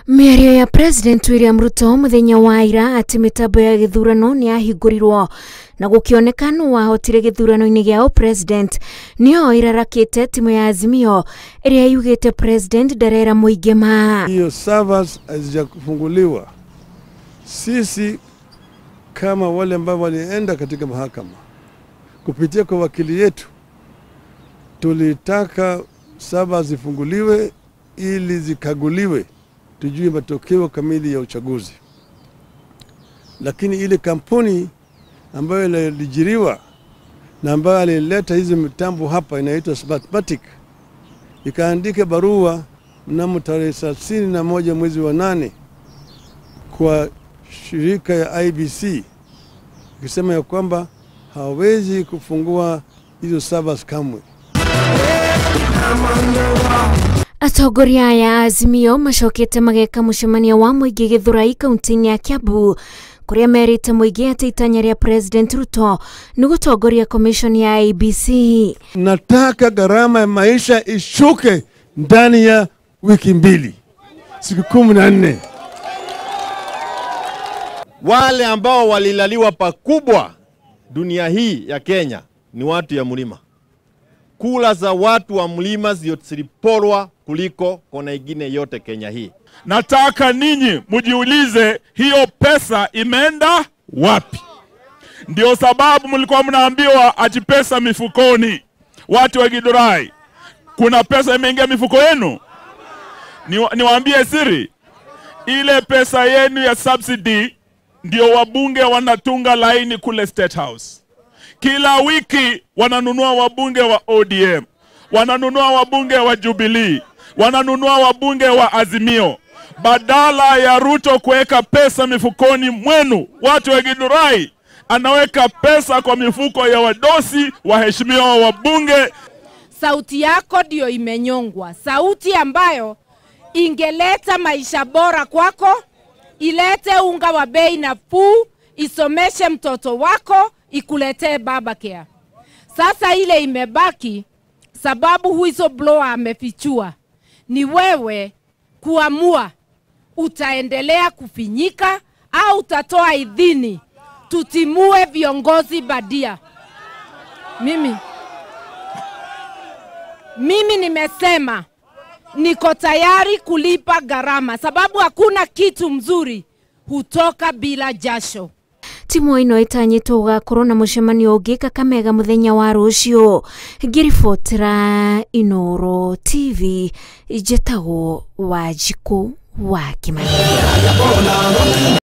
Mĩario ya President William Ruto mũthenya wa ira atĩ mĩtambo ya gĩthurano nĩ yahingũrirwo na gũkĩoneka nũ wahotire gĩthurano-inĩ gĩa president nĩyo ĩrarakĩte timu ya Azimio ĩrĩa yugĩte president ndarera mũingĩ ma. Hiyo servers hazijafunguliwa. Sisi kama wale ambao walienda katika mahakama kupitia kwa wakili yetu tulitaka servers zifunguliwe ili zikaguliwe tujue matokeo kamili ya uchaguzi. Lakini ile kampuni ambayo ilijiriwa na ambayo alileta hizi mitambo hapa inaitwa Smartmatic ikaandika barua mnamo tarehe 31 mwezi wa 8 kwa shirika ya IBC ikisema ya kwamba hawezi kufungua hizo servers kamwe. Atongoria aya Azimio macokete mageka mũcemanio wa mũingĩ Gĩthũrai kaunti-inĩ ya Kiambu kũrĩa merĩte mũingĩ atĩ itanya rĩa President Ruto nĩ gũtongoria commission ya IEBC. Nataka gharama ya maisha ishuke ndani ya wiki 2, siku 14. Wale ambao walilaliwa pakubwa dunia hii ya Kenya ni watu ya mlima. Kula za watu wa mlima ziliporwa kuliko kona ingine yote Kenya hii. Nataka ninyi mjiulize hiyo pesa imeenda wapi? Ndio sababu mlikuwa mnaambiwa ati pesa mifukoni. Watu wa Githurai, kuna pesa imeingia mifuko yenu? Niwaambie siri. Ile pesa yenu ya subsidy ndio wabunge wanatunga laini kule State House. Kila wiki wananunua wabunge wa ODM, wananunua wabunge wa Jubilee, wananunua wabunge wa Azimio. Badala ya Ruto kuweka pesa mifukoni mwenu, watu wa Githurai, anaweka pesa kwa mifuko ya wadosi, waheshimiwa wabunge. Sauti yako ndio imenyongwa, sauti ambayo ingeleta maisha bora kwako, ilete unga wa bei nafuu, isomeshe mtoto wako, ikuletee baba care. Sasa ile imebaki, sababu whistleblower amefichua, ni wewe kuamua utaendelea kufinyika au utatoa idhini tutimue viongozi badia. Mimi nimesema niko tayari kulipa gharama, sababu hakuna kitu mzuri hutoka bila jasho. Timu ĩno ĩtanyĩtwo gũgakorwo na mũcemanio ũngĩ Kakamega mũthenya wa rũciũ. Ngĩribotera Inooro TV, njĩtagwo Wanjikũ wa Kĩmani.